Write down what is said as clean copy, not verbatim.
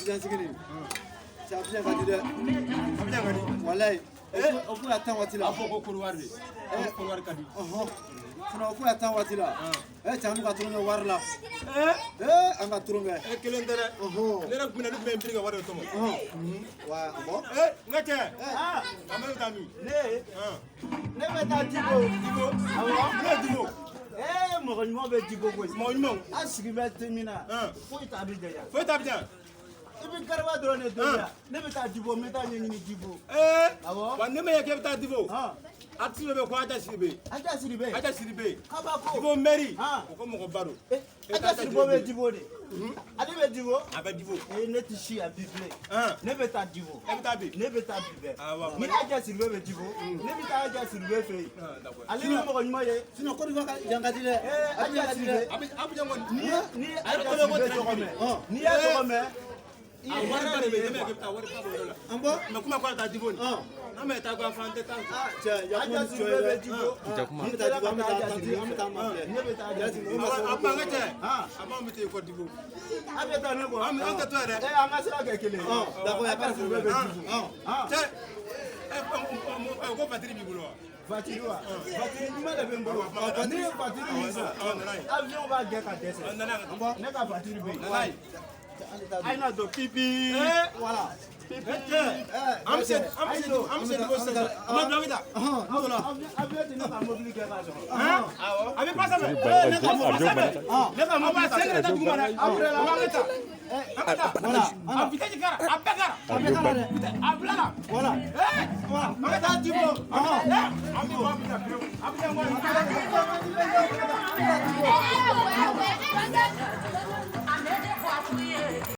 Abidjan sigi nin. Cɛ, Abidjan ka di dɛ. Abidjan ka di. Walayi. O kun y'a tan waati la. A fɔ ko Côte d'Ivoire de. Côte d'Ivoire ka di. Ɔhɔn. Sinon o kun y'a tan waati la. Cɛ, an bɛ ka tulonkɛ wari la. An ka tulonkɛ. E kelen tɛ dɛ. Ɔhɔn. Ne yɛrɛ kun bɛ na, ne tun bɛ n piri ka wari de tɔmɔ. Ɔhɔn. Wa bon. N ka cɛ. An bɛ taa min? Ne ne bɛ taa Djibo. Djibo. Awɔ. Ne ye Djibo. Mɔgɔ ɲuman bɛ Djibo koyi. Mɔgɔ ɲumanw. An sigi bɛ te min na. Foyi t'a bɛ janya. Foyi t'a bɛ janya. I bɛ gariba dɔrɔn de don yan. Ne bɛ taa Djibo, n bɛ taa ɲɛɲini Djibo. Awɔ. Wa ne ma ɲɛ k'e bɛ taa Djibo. Artiste dɔ bɛ yen ko Aja Sidibe. Aja Sidibe. Aja Sidibe. Kabako. Djibo mairie. O ko mɔgɔba don. Aja Sidibe bɛ Djibo de. Ale bɛ Djibo. A bɛ Djibo. Ne tɛ si yan bi bilen. Ne bɛ taa Djibo. E bɛ taa bi. Ne bɛ taa bi bɛɛ. Ni Aja Sidibe bɛ Djibo, ne bɛ taa Aja Sidibe fɛ yen. Ale ye mɔgɔ ɲuman ye. Sinon Côte d'Ivoire yan ka di dɛ. Aja Sidibe. Abidjan kɔni. N'i ye Aja Sidibe tɔgɔ mɛn. N'i y'a tɔgɔ mɛn. A wari ba de bɛ yen, ne ma k'e bɛ taa wari ba b'o yɔrɔ la. An bɔ. Mais komi a ko a taa Djibo nin. N'an bɛ taa ko a fan tɛ taa. Cɛ, Jakuma ni jɔ ye dɛ. Jakuma. An bɛ taa Djibo, an bɛ taa tanti, an bɛ taa mafilɛ. Ne bɛ taa Aja Sidibe. A ban ka cɛ. A b'anw bɛ taa ekɔli Djibo. A bɛ taa ne kɔ. An tɛ to yɛrɛ. An ka sira kɛ kelen ye. D'accord, y a pas de Aja Sidibe bɛ Djibo. Cɛ, ko batiri b'i bolo wa? Vatiri wa? Vatiri ɲuman de bɛ n bolo. Ni ye vatiri min san, avion b'a gɛn ka dɛsɛ. Ne ka vatiri bɛ yen. A ye na don pipi. Voilà. An bɛ se, an bɛ se, an bɛ se Djibo sisan. An b'a bila, an bɛ taa. Avion tɛ ne ka mobili kɛ k'a sɔrɔ. A bɛ pasa fɛ. Avion banna. Ne ka mobili sen yɛrɛ tɛ duguma dɛ. An bɛ taa. An bɛ taa. Voilà. A vitesse kɛra, a bɛɛ kɛra. A bɛɛ kɛra dɛ. A bila la. Voilà. Voilà. An bɛ taa Djibo. An bɛ bɔ Abidjan pewu. Abidjan kɔni.